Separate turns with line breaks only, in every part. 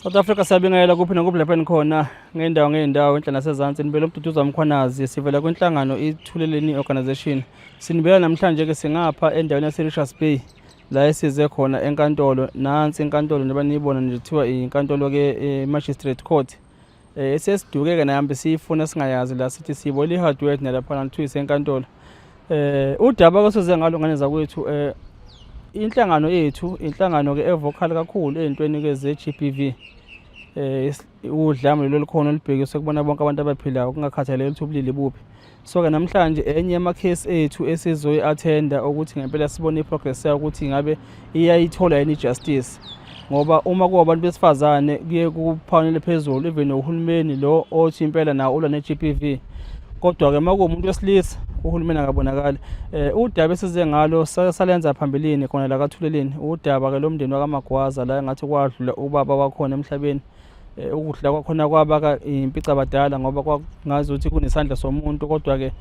South Africa, siyabingelela kuphi nokuphi lapho enikhona, ngendawo ngendawo, enhla nasezansi. Nibele uMduduzi Mkhwanazi, sivela kwinhlangano iThuleleni Organization. Sinibela namhlanje ke singapha endaweni yase-Richards Bay, la esize khona enkantolo. Nansi inkantolo njengoba niyibona nje, kuthiwa inkantolo ke magistrate court. Sesiduke ke nahambe siyifuna singayazi la, sithi siyibona i-hardware nalaphana kuthiwa isenkantolo. Udaba kwesize ngalo, ngane zakwethu, inhlangano yethu, inhlangano ke evocal kakhulu ey'ntweni ke ze-GBV, udlame lolu khona olubhekiswe kubona bonke abantu abaphilayo, kungakhathaleki ukuthi ubulili buphi. So ke namhlanje enye yamakhesi ethu esizoyi-attenda ukuthi ngempela sibone i-progress yayo, ukuthi ngabe iyayithola yini i-justice, ngoba uma kuwabantu besifazane kuye kuphawulele phezulu, even nohulumeni lo othi impela nawo ulwa ne-GBV, kodwa-ke uma kuwumuntu wesilisa uhulumeni akabonakali. Udaba esize ngalo salenza phambilini khona la kaThuleleni, udaba-ke lomndeni wakaMagwaza, la engathi kwadlula ubaba wakhona emhlabeni. Ukudla kwakhona kwaba impicabadala ngoba kwakungazi ukuthi kunesandla somuntu, kodwa-ke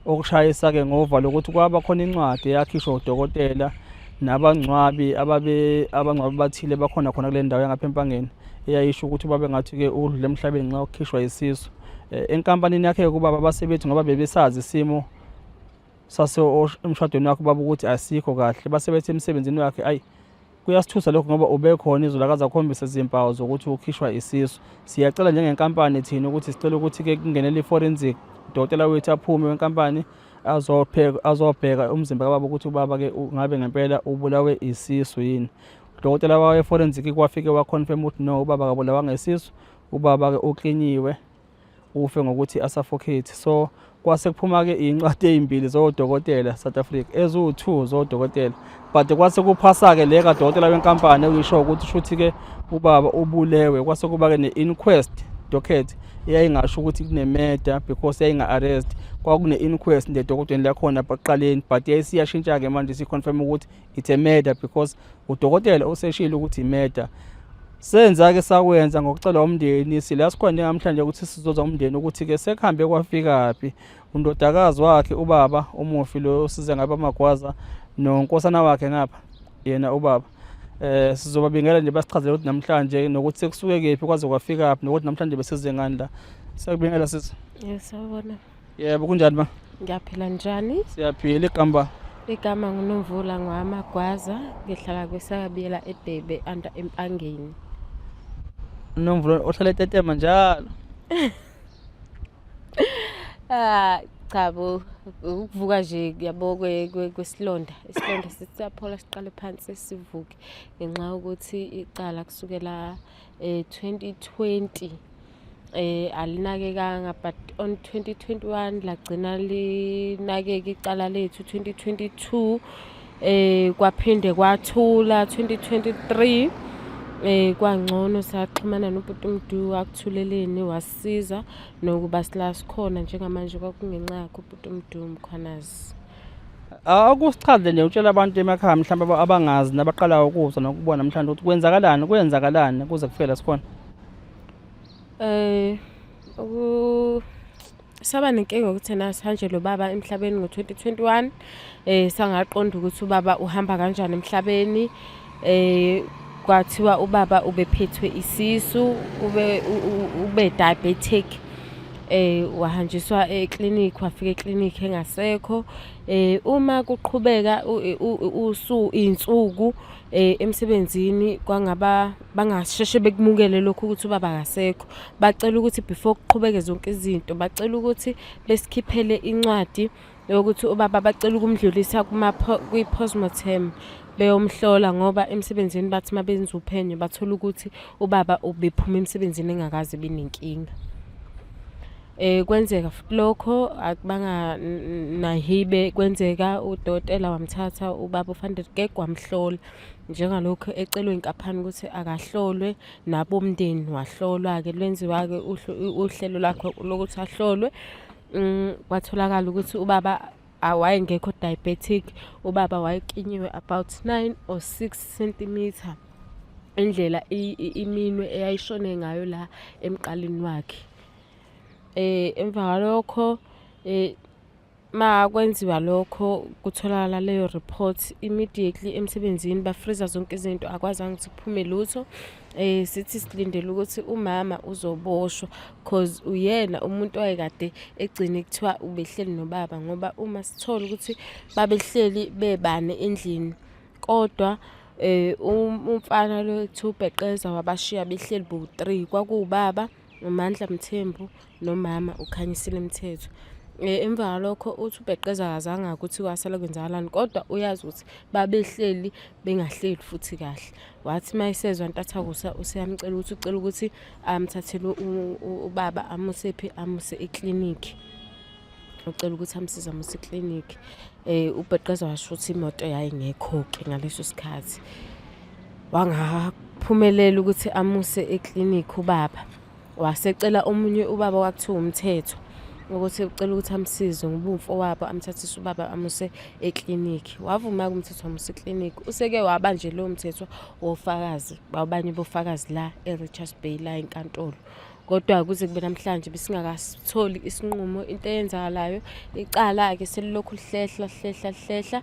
okushayisa-ke ngovalo ukuthi kwaba khona incwadi eyakhishwa udokotela nabangcwabi ababe abangcwabi bathile bakhona khona kule ndawo yangapha eMpangeni, eyayisho ukuthi ubaba engathi-ke udlule emhlabeni nxa ukukhishwa isisu. Enkampanini yakhe kubaba basebethi ngoba bebesazi isimo sase emshadweni wakhe ubaba ukuthi asikho kahle, base bethi emsebenzini wakhe, ayi, kuyasithusa lokho ngoba ubekhona izolo, akaze akhombise izimpawu zokuthi ukhishwa isisu. Siyacela njengenkampani thina ukuthi sicela ukuthi-ke kungenele i-forensic, udokotela wethu aphume wenkampani azobheka umzimba kababa ukuthi ubaba-ke ngabe ngempela ubulawe isisu yini. Udokotela we-forensic kwafike waconfirm ukuthi no, ubaba akabulawanga isisu, ubaba-ke uklinyiwe, ufe ngokuthi asuffocate. So kwase kuphuma-ke iy'ncwadi ey'mbili zodokotela South Africa, eziwu-2 zodokotela, but kwase kuphasa-ke le kadokotela wenkampani ekuyisho ukuthi shuthi-ke ubaba ubulewe. Kwase kuba-ke ne-inquest docket eyayingasho ukuthi kune-murder because yayinga-arrest, kwakune-inquest nje lakhona ekuqaleni, but yayisiyashintsha-ke manje, isiconfirm ukuthi it's a murder because udokotela useshilo ukuthi i-murder. Senza-ke sakwenza ngokucelwa umndeni. Sila sikhona njengamhlanje ukuthi sizoza umndeni ukuthi-ke sekuhambe kwafikaphi. Undodakazi wakhe ubaba umufi lo size ngabe amagwaza nonkosana wakhe ngapha yena ubaba, sizobabingela nje basichazele ukuthi namhlanje nokuthi sekusuke kephi kwaze kwafikaphi, nokuthi namhlanje besize ngani la. Siyakubingela, sisi.
Yes, sawubona.
Yebo, kunjani ba?
Ngiyaphila, njani?
Siyaphila. Igamba?
Igama nguNomvula ngwamagwaza, ngihlala kwesakabiyela eDebe under eMpangeni.
Nomvula ohlala etetema njalo.
Ah, cha bo, ukuvuka nje yabo kwesilonda. Isilonda sisiyaphola, siqale phansi sivuke ngenxa yokuthi icala kusukela 2020 alinakekanga, but on 2021 lagcina linakeka icala lethu. 2022 kwaphinde kwathula. 2023 kwangcono, saxhumana nobhuti uMdu akuthuleleni, wasisiza nokuba sila sikhona njengamanje, kwakungenxa yakhe ubhuti uMdu Mkhwanazi.
Akusichaze nje, utshela abantu emakhaya mhlawumbe abangazi nabaqalayo ukuzwa nokubona mhlawumbe ukuthi kwenzakalani, kwenzakalani kuze kufike la sikhona.
Uku saba nenkinga ukuthi na sihanje lo baba emhlabeni ngo-2021, sangaqonda ukuthi ubaba uhamba kanjani emhlabeni. Kwathiwa ubaba ubephethwe isisu, ube diabetic, wahanjiswa eklinikhi, wafika eklinikhi engasekho. Uma kuqhubeka usu iy'nsuku emsebenzini, kwangaba bangasheshe bekumukele lokhu ukuthi ubaba akasekho. Bacela ukuthi before kuqhubeke zonke izinto, bacela ukuthi besikhiphele incwadi yokuthi ubaba bacela ukumdlulisa kwi-postmortem, beyomhlola, ngoba emsebenzini bathi uma benza uphenyo bathola ukuthi ubaba ubephuma emsebenzini engakaze benenkinga. Kwenzeka futhi lokho, akubanga nahibe, kwenzeka udokotela wamthatha ubaba uVan der Kerk, wamhlola njengalokhu ecelwe inkampani ukuthi akahlolwe nabomndeni. Wahlolwa-ke, lwenziwa-ke uhlelo lakho lokuthi ahlolwe. Kwatholakala ukuthi ubaba wayengekho diabetic, ubaba wayekinyiwe about 9 or 6 centimeter, indlela iminwe eyayishone ngayo la emqaleni wakhe. Emva kwalokho, ma kwenziwa lokho, kutholakala leyo report, immediately emsebenzini bafreeza zonke izinto, akwazanga ukuthi kuphume lutho. Sithi silindele ukuthi umama uzoboshwa cause uyena umuntu owayekade egcine kuthiwa ubehleli nobaba ngoba uma sithola ukuthi babehleli bebane endlini kodwa umfana lo ekuthiwa uBheqeza wabashiya behleli bowu-three, kwakuwubaba, uMandla Mthembu nomama uKhanyisile Mthethwa. Emva kwalokho uthi uBheqeza akazange ukuthi kwasala kwenzakalani kodwa uyazi ukuthi babehleli bengahleli futhi kahle. Wathi uma esezwa ntathakusa useyamcela ukuthi ucela ukuthi amthathele ubaba amuse phi, amuse eklinikhi. Ucela ukuthi amsize amuse eklinikhi. UBheqeza washo ukuthi imoto yayingekho-ke ngaleso sikhathi. Wangaphumelela ukuthi amuse eklinikhi ubaba. Wasecela omunye ubaba kwakuthiwa uMthetho ukuthi ucela ukuthi amsize ngoba uwumfowabo amthathise ubaba amuse eklinikhi. Wavuma-ke uMthetho wamusa eklinikhi. Useke waba nje lowo Mthetho wofakazi, babanye bofakazi la e-Richards Bay la enkantolo. Kodwa kuze kube namhlanje besingakasitholi isinqumo. Into eyenzakalayo icala-ke selilokhu lihlehla lihlehla lihlehla.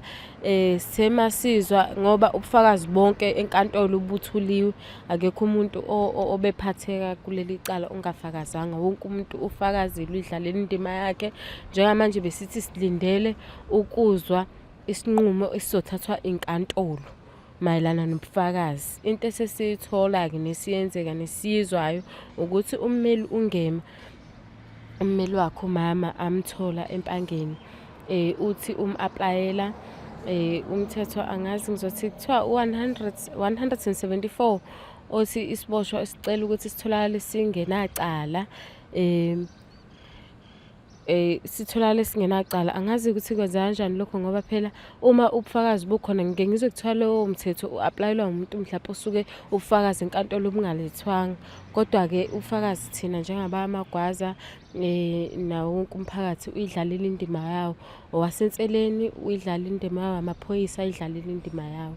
Sithe masizwa ngoba ubufakazi bonke enkantolo buthuliwe. Akekho umuntu obephatheka kuleli cala ongafakazanga. Wonke umuntu ufakazile, uyidlalile indima yakhe. Njengamanje besithi silindele ukuzwa isinqumo esizothathwa inkantolo mayelana nobufakazi. Into esesiyithola-ke nesiyenzeka nesiyizwayo ukuthi ummeli uNgema, ummeli wakhe umama amthola eMpangeni uthi um-aplayela umthetho angazi ngizothi kuthiwa u-100 174 othi isiboshwa esicela ukuthi sitholakale singenacala sitholakale singenacala. Angazi ukuthi kwenza kanjani lokho ngoba phela uma ubufakazi bukhona ngike ngizwe kuthiwa lowo mthetho u-aplayelwa umuntu mhlawumpe osuke ubufakazi enkantolo bungalethwanga. Kodwa-ke ubufakazi thina njengabamagwaza nawo wonke umphakathi uyidlalile indima yawo. Owasenseleni uyidlalile indima yawo, amaphoyisa ayidlalile indima yawo.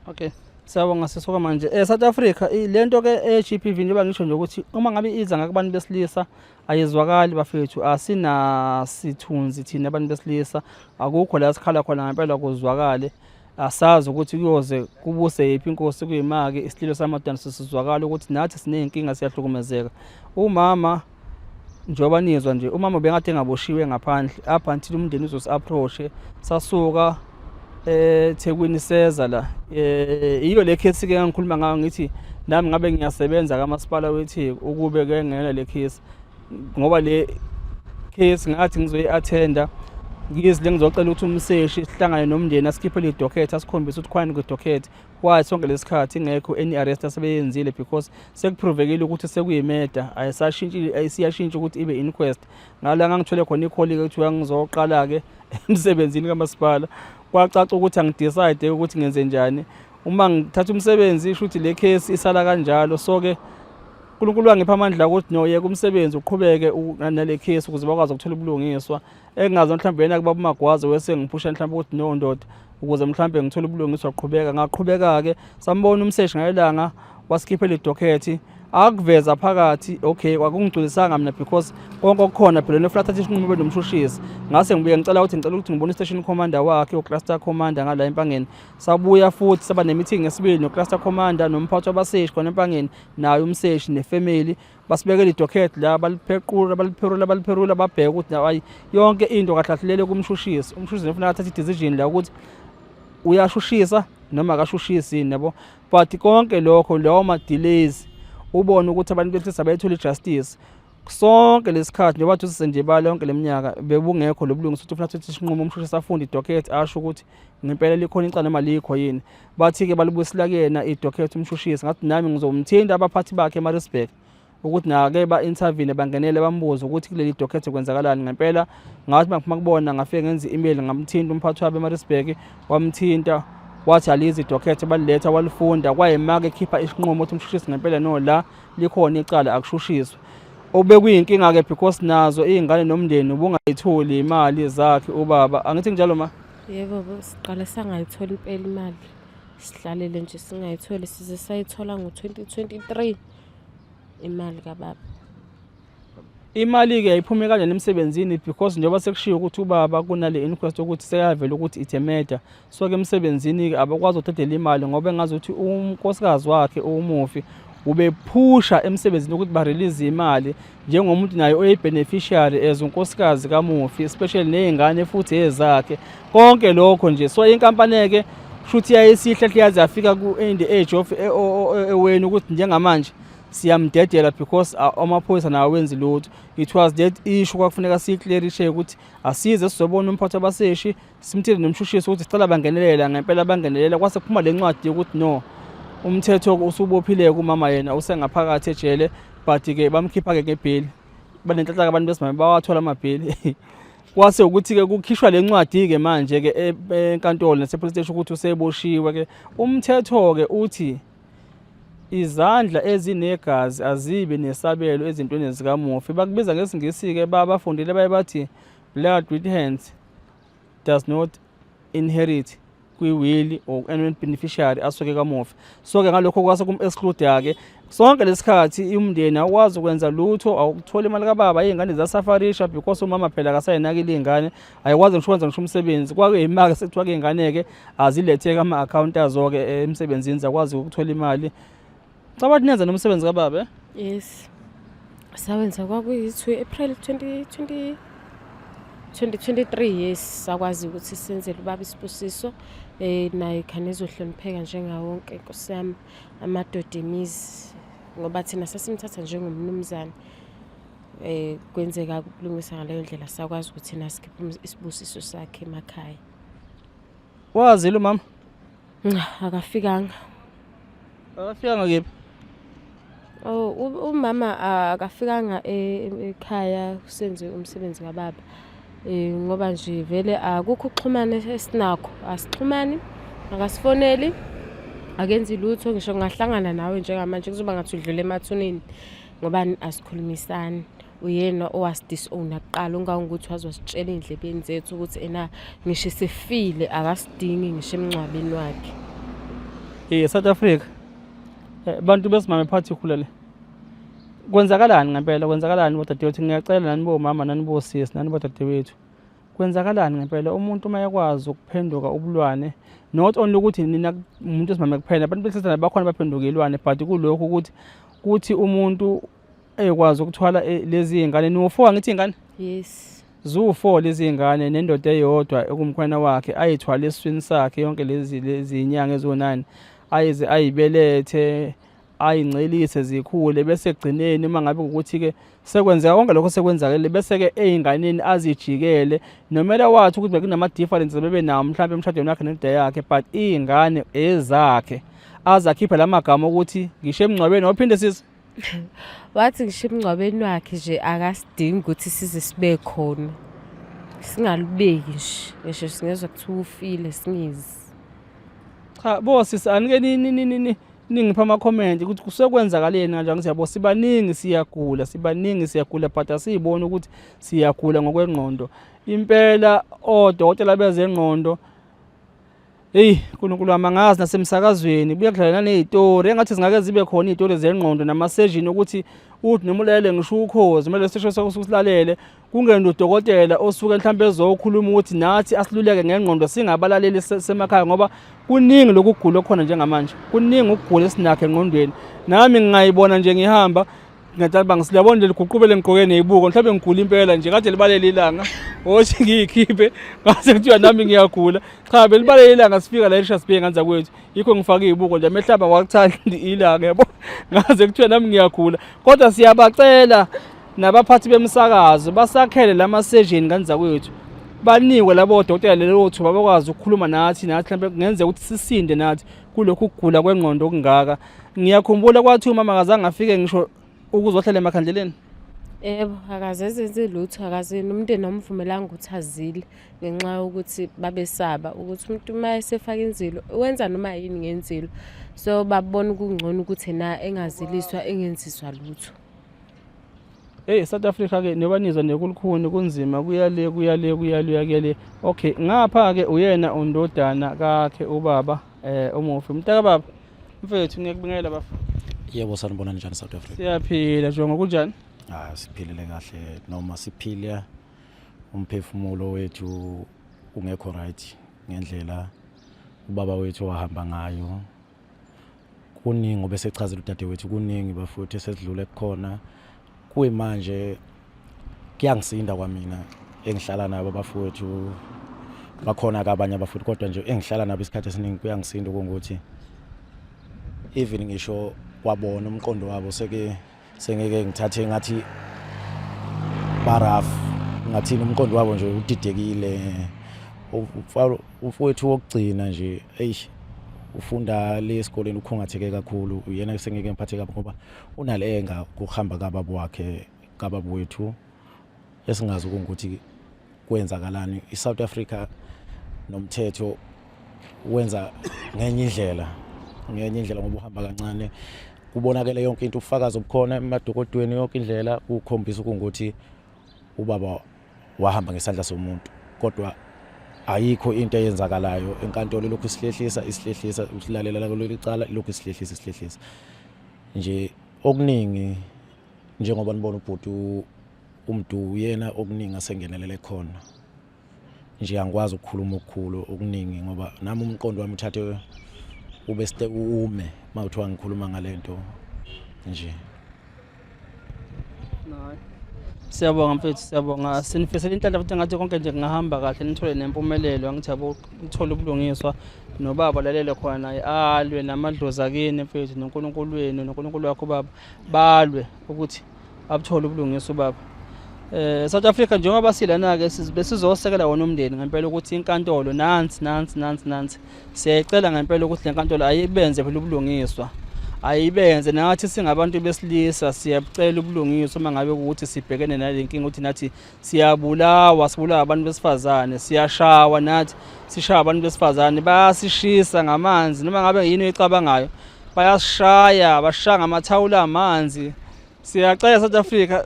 Okay. Siyabonga sisuka manje. South Africa lento ke e-GBV njengoba ngisho nje ukuthi uma ngabe iza ngakubantu besilisa ayizwakali bafethu, asinasithunzi thina abantu besilisa, akukho la sikhala khona ngempela kuzwakale. Asazi ukuthi kuyoze kubuse yiphi inkosi kuyimake isililo samadana sisizwakala ukuthi nathi siney'nkinga siyahlukumezeka. Umama njengoba nizwa nje umama ubengade engaboshiwe ngaphandle up until umndeni uzosi-approach sasuka eThekwini seza la iyo le case ke engikhuluma ngayo ngithi nami ngabe ngiyasebenza kamasipala weTheku ukube ke ngena le case ngoba le case ngathi ngizoyi-attenda ngizile ngizocela ukuthi umseshi sihlangane nomndeni asikhiphele idocket asikhombise ukuthi khwani kwidocket why sonke lesikhathi ingekho any arrest asebeyenzile because sekuprovekile ukuthi sekuyimeda ayisashintshi ayisiyashintsha ukuthi ibe inquest. Ngala ngangithole khona ikholi-ke kuthiwa ngizoqala-ke emsebenzini kamasipala, kwacaca ukuthi angidecide ukuthi ngenze njani uma ngithatha umsebenzi, isho ukuthi le case isala kanjalo. So-ke uNkulunkulu wangipha amandla ukuthi no yeka umsebenzi uqhubeke nale case ukuze bakwazi ukuthola ubulungiswa. Engingazi mhlawumbe yena kubaba uMagwaza wese ngiphusha mhlawumbe ukuthi no ndoda ukuze mhlawumbe ngithole ubulungiswa qhubeka. Ngaqhubeka-ke sambona umseshi ngalelanga wasikhiphela idokhethi akuveza phakathi. Okay, kwakungigculisanga mina because konke okukhona phela nofuna athathe isinqumo benomshushisi. Ngase ngibuye ngicela ukuthi ngicela ukuthi ngibone i-station commander wakhe, u-cluster commander ngala eMpangeni. Sabuya futhi saba ne-meeting ngesibili no-cluster commander nomphathi wabaseshi khona eMpangeni, naye umseshi nefamily. Basibekela idokhethi la, baliphequla balipherula balipherula, babheka ukuthi hayi yonke into kahle ahlulele kumshushisi. Umshushisi ufuna athathe i-decision la ukuthi uyashushisa noma akashushisi yini, yabo. But konke lokho lawo ma-delays ubone ukuthi abantu besilisa bayithola i-justice sonke lesikhathi njengoba thi nje bala yonke leminyaka bebungekho lobulungisa ukuthi ufuna athathe isinqumo umshushisi afunde idokhethi asho ukuthi ngempela likhona icala noma likho yini. Bathi-ke balibuyisela kuyena idokhethi umshushisi. Ngathi nami ngizomthinta abaphathi bakhe eMaritzburg ukuthi nake ba-intervene bangenele bambuze ukuthi kuleli dokhethi kwenzakalani ngempela. Ngathi mangiphuma kubona ngafike ngenza i-email ngamthinta umphathi wabo eMaritzburg, wamthinta wathi alizi idokhethi, baliletha walifunda. Kwayima-ke ekhipha isinqumo ukuthi umshushisi ngempela no la likhona icala akushushiswe. Obekuyinkinga-ke because nazo iy'ngane nomndeni ubungayitholi imali zakhe ubaba, angithi kunjalo ma?
Yebo, siqale sangayithola impela imali, sihlalele nje singayitholi size sayithola ngo-2023 imali kababa.
Imali-ke yayiphume kanjani emsebenzini because njengoba sekushiwo ukuthi ubaba kunale inquest ukuthi sekayavela ukuthi it's a murder. So-ke emsebenzini-ke abakwazi ukudedela imali ngoba engazi ukuthi unkosikazi wakhe umufi ubephusha emsebenzini ukuthi ba-release imali njengomuntu naye oyi-beneficiary as unkosikazi kamufi, especially ney'ngane futhi ezakhe, konke lokho nje. So inkampani-ke shuthi yayisihle yaze yafika in the age of eweni ukuthi njengamanje siyamdedela because amaphoyisa nawo awenzi lutho. It was that issue kwakufuneka siyi-clearishe ukuthi asize sizobona umphathi wabaseshi, simthile nomshushisi ukuthi sicela bangenelela. Ngempela bangenelela, kwase kuphuma le ncwadi yokuthi no, umthetho usubophile kumama, yena usengaphakathi ejele, but-ke bamkhipha-ke ngebheli. Banenhlanhla abantu besimame, bawathola amabheli. Kwase ukuthi-ke kukhishwa le ncwadi-ke manje-ke enkantolo nase-police station ukuthi useboshiwe-ke. Umthetho-ke uthi izandla ezinegazi azibi nesabelo ezintweni zikamufi. Bakubiza ngesiNgisi-ke, babafundile baye bathi blood with hands does not inherit kwi-will or any beneficiary asuke kamufi. So-ke ngalokho kwase kum-exclude-ke sonke lesikhathi, umndeni awukwazi ukwenza lutho, awukuthola imali kababa. Iy'ngane zasafarisha because umama phela akasayinakile iy'ngane, ayikwazi ngisho ukwenza ngisho umsebenzi. Kwakuyimake sekuthiwa-ke iy'ngane-ke aziletheke ama-akhawunti azo-ke emsebenzini, zakwazi ukuthola imali. Cabanga nenza nomsebenzi kababa, eh?
Yes. Sawenza, kwakuyi-2 April 2020 2023, yes, sakwazi ukuthi senzele ubaba isibusiso, naye khane ezohlonipheka njengawo wonke, Nkosi yami, amadoda emizi, ngoba thina sasimthatha njengomnumzane. Kwenzeka ukulungisa ngaleyo ndlela, sakwazi ukuthi thina sikhiphe isibusiso sakhe emakhaya.
Wazile umama?
Nca, akafikanga.
Akafikanga kephi?
Oh, umama akafikanga ekhaya senze umsebenzi kababa. Ngoba nje vele akukho ukuxhumana esinakho, asixhumani, akasifoneli, akenzi lutho. Ngisho ngingahlangana nawe njengamanje kuzoba ngathi udlula emathuneni ngoba asikhulumisani. Uyena owasi-disown-a kuqala, ongangokuthi waze wasitshela ey'ndlebeni zethu ukuthi ena ngisho esefile akasidingi ngisho emngcwabeni wakhe.
South Africa. Bantu besimame phathi khulele. Kwenzakalani ngempela? Kwenzakalani bodadewethu? Ngiyacela nani bomama, nani bosisi, nani bodadewethu. Kwenzakalani ngempela umuntu uma ekwazi ukuphenduka ubulwane? Not only ukuthi nina umuntu wesimame kuphela, abantu besilisa bakhona baphenduka ilwane, but kulokhu ukuthi kuthi umuntu ekwazi ukuthwala lezi iy'ngane niwu-four, angithi iy'ngane?
Yes.
Ziwu-four lezi iy'ngane nendoda eyodwa ekumkhwena wakhe, ayithwale esiswini sakhe yonke lezi inyanga eziwu-9, ayize ayibelethe, ayincelise, zikhule, bese ekugcineni uma ngabe ukuthi-ke sekwenzeka konke lokho sekwenzakele, bese-ke ey'nganeni azijikele nomela wathi ukuthi bekunama-difference bebenawo mhlawumbe emshadweni wakhe nendoda yakhe, but iy'ngane ezakhe, aze akhiphe la magama ukuthi ngisho emngcwabeni waphinde sisi.
Wathi ngisho emngcwabeni wakhe nje akasidingi ukuthi size sibe khona. Singalubeki nje, ngisho singezwa kuthiwa ufile singezi.
Cha bo sisi, anike ni ningipha ama-comment ukuthi kusekwenzakaleni kanjani. Ngithi yabo, sibaningi siyagula, sibaningi siyagula, but asiyiboni ukuthi siyagula ngokwengqondo impela. Odokotela bezengqondo, heyi Nkulunkulu wami, angazi nasemsakazweni kubuye kudlala naney'tori, engathi zingake zibe khona iy'tori zengqondo nama-session ukuthi uthi noma ulalele ngisho ukhozi, kumele sisho sokusilalele kungene udokotela osuke mhlawumbe ezokhuluma ukuthi nathi asiluleke ngengqondo singabalaleli semakhaya, ngoba kuningi lokugula okukhona njengamanje, kuningi ukugula esinakho engqondweni. Nami ngingayibona nje ngihamba ngiyacabanga, siyabona leli guqubele ngigqoke neyibuko, mhlawumbe ngigula impela nje, kade libalele ilanga othi ngiyikhiphe ngase kuthiwa nami ngiyagula. Cha, belibalele ilanga sifika la eRichards Bay nganza kwethu, yikho ngifake izibuko nje, amehlaba wakuthanda ilanga yabo, ngaze kuthiwa nami ngiyagula. Kodwa siyabacela nabaphathi bemsakazo basakhele lama-session nganza kwethu, banikwe labo dokotela lelo thuba bakwazi ukukhuluma nathi mhlawumbe kungenzeka ukuthi sisinde nathi kulokhu kugula kwengqondo okungaka. Ngiyakhumbula kwathi umama akazange afike ngisho ukuzohlela emakhandleleni.
Yebo, akaze ezenze lutho, akaze nomndeni wamvumelanga ukuthi azile ngenxa yokuthi babesaba ukuthi umuntu uma esefaka inzilo wenza noma yini ngenzilo. So babona kungcono ukuthi na engaziliswa, engenziswa lutho.
Hey, South Africa ke noba nizwa nekulukhuni, kunzima, kuyale kuyale kuyale kuyale. Okay, ngapha ke uyena undodana kakhe ubaba umufi. Mntaka baba, mfethu, ngiyakubingela bafa.
Yebo, sanibona, njani South Africa?
Siyaphila, jongo, kunjani?
Ah, siphilile kahle noma siphila umphefumulo wethu ungekho right ngendlela ubaba wethu wahamba ngayo. Kuningi obesechazela udadewethu, kuningi bafowethu esesidlule kukhona. Kuyimanje kuyangisinda kwamina engihlala nabo abafowethu, bakhona-ke abanye abafowethu kodwa nje engihlala nabo isikhathi esiningi kuyangisinda okungukuthi even ngisho kwabona umqondo wabo seke sengeke ngithathe ngathi baraf ngathini umqondo wabo nje udidekile. Umfowethu wokugcina nje, eish, ufunda le esikoleni, ukhungatheke kakhulu. Uyena sengeke ngiphathe kabi ngoba unalenga kuhamba kababa wakhe, kababa wethu, esingazi ukuthi kwenzakalani. I-South Africa nomthetho wenza ngenye indlela, ngenye indlela ngoba uhamba kancane. Kubonakele yonke into, ubufakazi obukhona emadokodweni, yonke indlela kukhombisa ukuthi ubaba wahamba ngesandla somuntu, kodwa ayikho into eyenzakalayo enkantolo. Lokhu isihlehlisa, isihlehlisa, usilalela kuleli cala, lokhu isihlehlisa, isihlehlisa nje. Okuningi njengoba nibona ubhuti uMdu, uyena okuningi asengenelele khona nje. Angikwazi ukukhuluma okukhulu okuningi ngoba nami umqondo wami uthathe ube ume uma kuthiwa ngikhuluma ngalento nje.
Siyabonga mfethu, siyabonga. Sinifisela inhlanhla futhi, ngathi konke nje kungahamba kahle, nithole nempumelelo, angithi yabo, uthole ubulungiswa nobaba lalele khona naye alwe namadlozi akini mfethu, noNkulunkulu wenu noNkulunkulu wakho baba, balwe ukuthi abuthole ubulungiswa ubaba. South Africa, njengoba silana ke besizosekela wona umndeni ngempela ukuthi inkantolo nansi nansi nansi nansi, siyayicela ngempela ukuthi le nkantolo ayibenze phela ubulungiswa, ayibenze. Nathi singabantu besilisa siyabucela ubulungiswa uma ngabe ukuthi sibhekene nale nkinga, ukuthi nathi siyabulawa, sibulawa abantu besifazane, siyashawa nathi, sishaya abantu besifazane, bayasishisa ngamanzi noma ngabe yini oyicabangayo, bayasishaya, bashaya ngamathawula amanzi. Siyacela South Africa,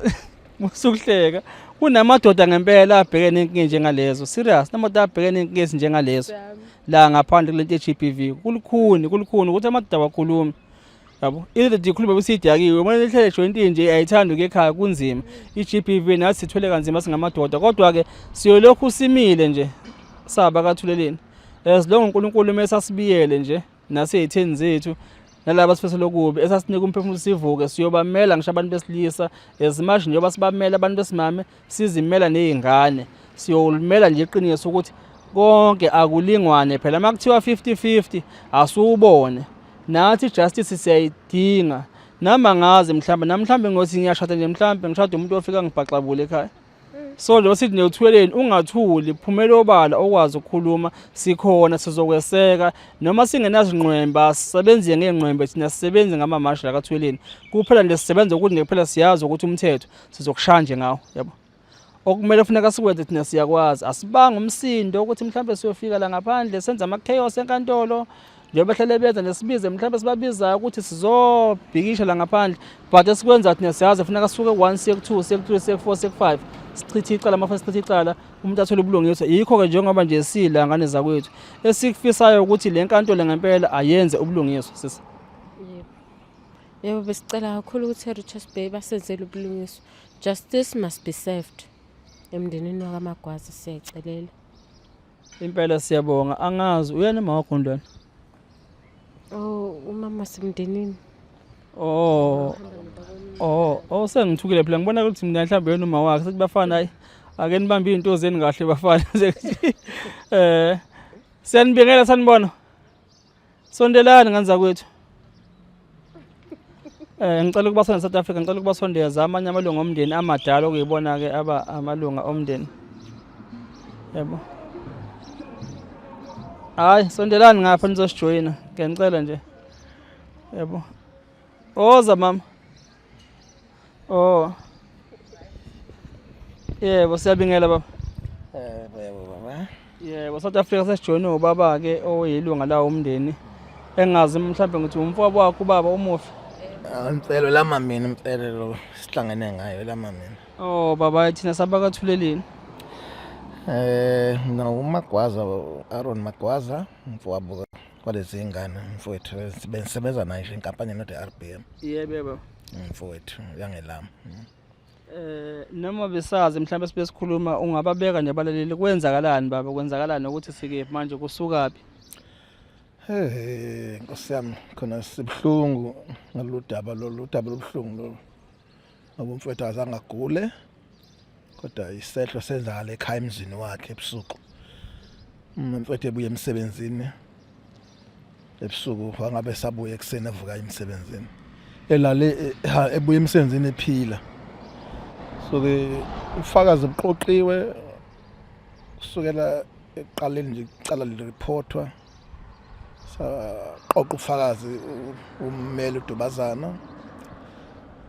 musukuhleka, kunamadoda ngempela abhekene nenkinga njengalezo, serious, namadoda abhekene nenkinga ezinjengalezo la ngaphandle kulento ye-GBV. Kulukhuni, kulukhuni ukuthi amadoda awakhulumi, yabo, indoda ikhuluma bese idakiwe, uma lihlele jointini nje, ayithandi ukuya ekhaya, kunzima. I-GBV nathi sithwele kanzima singamadoda, kodwa-ke siyolokhu simile nje saba kaThuleleni as long uNkulunkulu uma esasibiyele nje nasey'theni zethu nalaba sifisela okubi, esasinika umphefumulo, sivuke siyobamela ngisho abantu besilisa as much njengoba sibamela abantu besimame, sizimela ney'ngane. Siyolimela nje iqiniso ukuthi konke akulingwane phela. Uma kuthiwa 50-50, asuwubone nathi justice siyayidinga. Nami angazi, mhlawumbe nami, mhlawumbe ngothi ngiyashada nje, mhlawumbe ngishada umuntu ofika ngibhaxabule ekhaya. So njengoba sithi neyothweleni, ungathuli, phumela obala, okwazi ukukhuluma, sikhona sizokweseka noma singenazingqwembe. Asisebenzi ngey'ngqwembe thina, sisebenzi ngamamashi la kaThuleleni kuphela nje, sisebenza ukuthi nje kuphela siyazi ukuthi umthetho sizokushaya nje ngawo, yabo. Okumele funeka sikwenze thina siyakwazi, asibanga umsindo ukuthi mhlawumbe siyofika la ngaphandle senze ama-chaos enkantolo njengoba behlele benza nje, sibize mhlawumbe sibabizayo ukuthi sizobhikisha la ngaphandle, but esikwenza thina siyazi funeka sisuke ku-1 siye ku-2 siye ku-3 siye ku-4 siye ku-5, sichithe icala. Mafuna sichithe icala, umuntu athole ubulungiswa. Yikho-ke njengoba nje sila ngane zakwethu, esikufisayo ukuthi le nkantolo ngempela ayenze ubulungiswa, sisi.
Yebo. Yebo, besicela kakhulu ukuthi e-Richards Bay basenzele ubulungiswa. Justice must be served. Emndenini wakaMagwaza siyayicelela.
Impela siyabonga. Angazi uyena uma wakho ntwana?
Oh, umama semndenini.
Oh, sengithukile phela, ngibona ukuthi mina mhlawumbe yena uma wakhe. Sethi bafana, hayi, ake nibambe izinto zenu kahle bafana. Siyanibingela, sanibona. Sondelani ngane zakwethu. Ngicela ukubasondeza South Africa, ngicela ukubasondeza amanye amalunga omndeni amadala okuyibona ke aba amalunga omndeni. Yebo. Hayi, sondelani ngapha nizosijoyina. Ngiyanicela nje. Yebo. Oza mama. Oh. Yebo, siyabingela baba.
Yebo baba.
Yebo, South Africa, sesijoyine ubaba ke oyilunga lawo umndeni. Engazi mhlawumbe ngithi umfowabo wakho ubaba umufi.
Ah, Impela lama mina, impela lo sihlangene ngayo lama mina.
Oh baba, thina sabakaThuleleni.
Mina uMagwaza, Aaron Magwaza, umfowabo kwalezi ngane, mfowethu bengisebenza naye nje inkampani not RBM.
Yebo yebo.
Mfowethu yangelami.
Noma besazi mhlawumbe sibe sikhuluma ungababeka nje abalaleli kwenzakalani baba kwenzakalani ukuthi sikephi manje kusukaphi?
Hey Nkosi yami khona sibuhlungu ngalolu daba lolu daba lobuhlungu lolu. Ngoba umfowethu azange agule kodwa isehlo senzakala ekhaya emzini wakhe ebusuku. Umfowethu ebuya emsebenzini ebusuku wangabe sabuya ekuseni evuka emsebenzini elale eh, ebuya emsebenzini ephila so ke ufakazi buqoqiwe kusukela ekuqaleni nje icala lireportwa saqoqa ufakazi ummeli uDubazana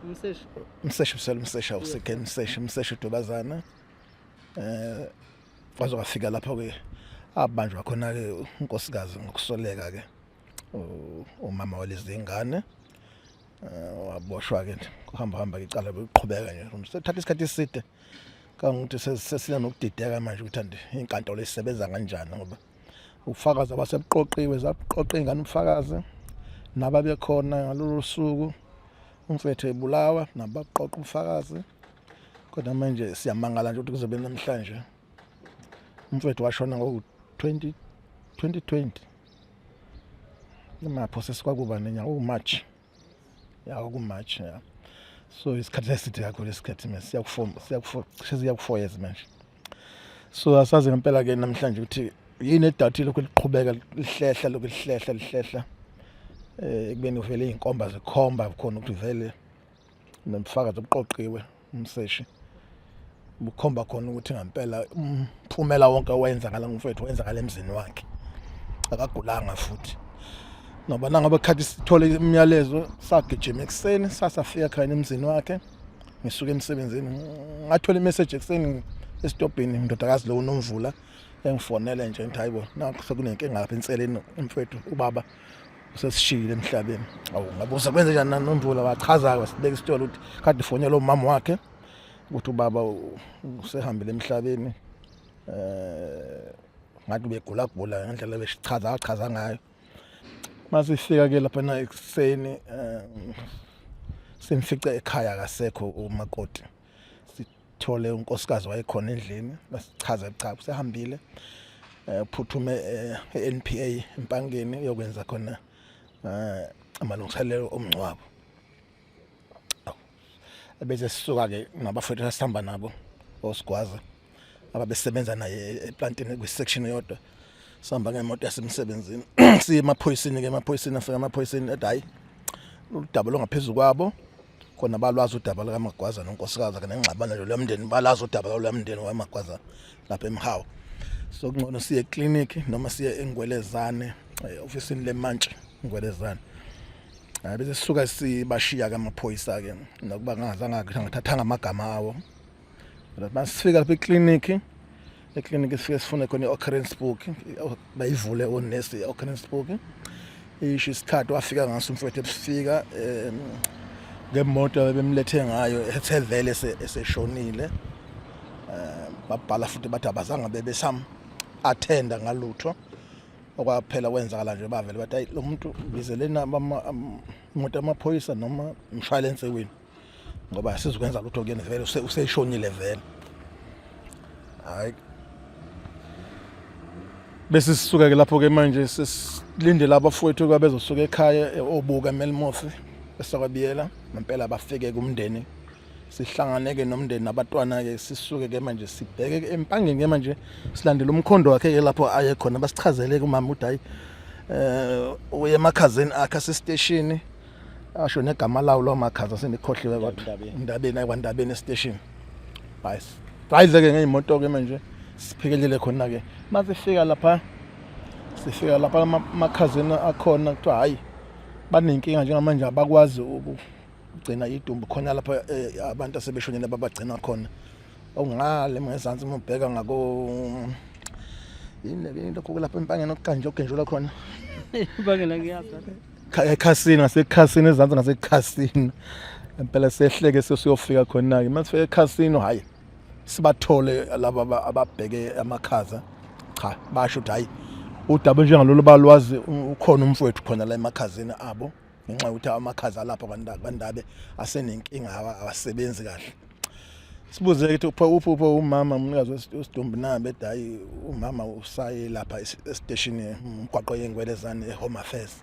umseshi
umseshi usele umseshi awusekhe umseshi umseshi uDubazana eh Kwaze kwafika lapho ke abanjwa khona ke unkosikazi ngokusoleka ke umama walezi ngane eh, waboshwa ke kuhamba hamba ke icala bekuqhubeka nje sethatha isikhathi eside kangokuthi sesina nokudideka manje ukuthi andi inkantolo isebenza kanjani ngoba ubufakazi abasebuqoqiwe zabuqoqa ingane ubufakazi nababekhona ngalolu suku umfethu ebulawa nabaqoqa ubufakazi kodwa manje siyamangala nje ukuthi kuzobe namhlanje umfowethu washona ngo-20 2020 imapho sesikwakuba nenyanga uMarch ya kuMarch ya so isikhathi eside kakhulu isikhathi manje siyaku-4 siyaku-4 cishe siyaku-4 years manje so asazi ngempela ke namhlanje ukuthi yini edathi lokhu liqhubeka lihlehla lokhu lihlehla lihlehla eh ekubeni uvele izinkomba zikhomba khona ukuthi vele nobufakazi obuqoqiwe umseshi bukhomba khona ukuthi ngempela umphumela wonke owenzakala ngumfowethu wenzakala emzini wakhe akagulanga futhi ngoba nangabe khathi sithole imiyalezo sagijima ekuseni sasafika ekhaya emzini wakhe ngisuka emsebenzini ngathola imessage ekuseni esitobhini indodakazi lo unomvula engifonele nje ngithi hayibo nakho sekunenkinga lapha enseleni umfowethu ubaba usesishiyile emhlabeni awu ngabuza kwenze njani nanomvula wachaza wasibeka isitolo ukuthi kade ifonela umama wakhe ukuthi ubaba usehambile emhlabeni eh ngathi begula gula ngendlela besichaza achaza ngayo masifika ke lapha na ekuseni eh, simfice ekhaya kasekho umakoti thole unkosikazi wayekhona endlini basichaza cha usehambile eh, uphuthume eh, e-NPA empangeni uyokwenza khona eh, amalungiselelo omngcwabo ebese sisuka ke nabafowethu esihamba nabo osigwaza ababesebenza naye eplantini kwi-section eyodwa sihamba ngemoto yasemsebenzini siye emaphoyiseni ke emaphoyiseni afika emaphoyiseni ethi hayi lolu daba longaphezu kwabo khona balwazi udaba lukaMagwaza nonkosikazi akhe nengxabano nje lomndeni balazi udaba lomndeni waMagwaza lapha eMhawu so kungcono siye eclinic noma siye eNgwelezane ofisini lemantshi Ngwelezane hayi bese sisuka sibashiya ke amaphoyisa ke nokuba ngazange ngathathanga amagama awo masifika lapha eclinic eklinikhi sifike sifune khona i-occurrence book bayivule onesi i-occurrence book isho isikhathi wafika ngaso umfowethu ebufika um ngemoto bemlethe ngayo ethe vele eseshonile um babhala futhi bathi abazange bebesam attenda ngalutho okwaphela kwenzakala nje bavele bathi ayi lo muntu bizeleni imoto yamaphoyisa noma umshwalense wenu ngoba asizukwenza lutho kuyena vele useshonile vele hayi bese sisuka ke lapho ke manje sesilindele abafowethu kwabezosuka ekhaya eh, obuka eMelmoth esakwabiyela ngempela bafike kumndeni sihlangane ke nomndeni nabatwana ke sisuke ke manje sibheke empangeni ke manje silandele umkhondo wakhe ke lapho aye khona basichazele kumama ukuthi hayi eh uye emakhazeni akhe asesiteshini asho negama lawo lawo makhaza sendikhohliwe kodwa indabeni ayikwandabeni esiteshini hayi drive ke ngeyimoto ke manje siphekelele khona ke masifika lapha sifika lapha amakhazeni akhona kuthiwa hayi banenkinga njengamanje abakwazi ukugcina idumbu khona lapha eh, abantu asebeshonile babagcina khona ongale ngezansi uma ubheka ngako yini le into kulapha empangeni okukanje ogenjula khona
Impangeni ngiyazi
ekhasini ngasekhasini ezansi ngasekhasini impela sehleke sesiyofika khona-ke uma sifika ekhasini hhayi sibathole laba ababheke amakhaza cha basho ukuthi hhayi udaba njengalolu balwazi ukhona umfowethu khona la emakhazeni abo ngenxa yokuthi amakhaza alapha kwandabe asenenkinga awasebenzi kahle. Sibuze ukuthi uphi uphi uphi umama umnikazi wesidumbu na, bethi hayi, umama usaye lapha esiteshini umgwaqo yengwelezane e-Home Affairs,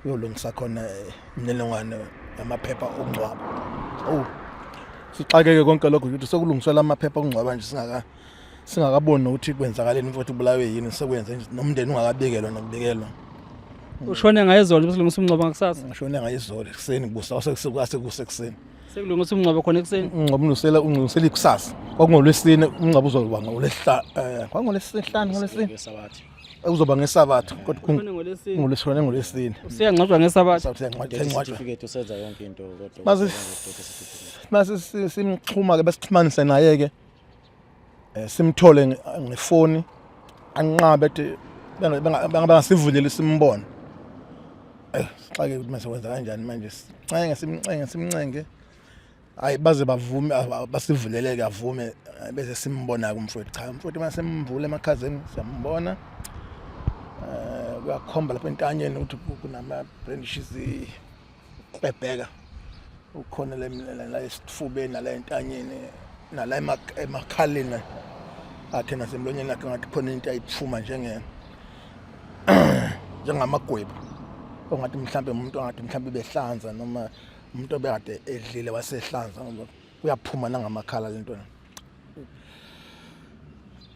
uyolungisa khona imininingwane yamaphepha okungcwaba. Oh, sixakeke konke lokho ukuthi sekulungiselwa amaphepha okungcwaba nje singakaboni nokuthi kwenzakaleni, mfowethu ubulawe yini, sekwenze nje nomndeni ungakabikelwa nokubikelwa.
Ushone ngayizolo bese kulungisa umngcwabo ngakusasa.
Ngishone ngayizolo ekuseni, kusa sekusekuseni.
Sekulungisa umngcwabo khona ekuseni.
Umngcwabo ungilusela ikusasa. Kwakungolwesine, umngcwabo uzoba ngolwesihlanu, kwangolwesihlanu, ngolwesine.
Ngesabatha.
Uzoba ngesabatha kodwa
Ushone ngolwesine.
Ngolwesine, ngolwesine.
Usuyangcwatshwa ngesabatha.
Sabatha
Death
ngcwatshwa.
certificate, usenza yonke into kodwa death certificate.
Mase simxhuma ke, besixhumanise naye ke, simthole ngefoni, anqabe ethi bengasivuleli simbone. Sixake ukuthi mase wenza kanjani manje, sincenge, simncenge, simncenge, hayi, baze bavume, basivuleleke, avume, bese simbona ke umfowethu. Cha, umfowethu mase simvule emakhazeni siyambona, kuyakhomba lapha entanyeni ukuthi kunama branches ebheka ukhona la esifubeni nala entanyeni nala emakhaleni akhe nasemlonyeni akhe, ngathi khona into ayiphuma njengamagwebu, ongathi mhlambe umuntu angathi mhlambe behlanza noma umuntu obekade edlile wasehlanza, ngoba kuyaphuma nangamakhala lento.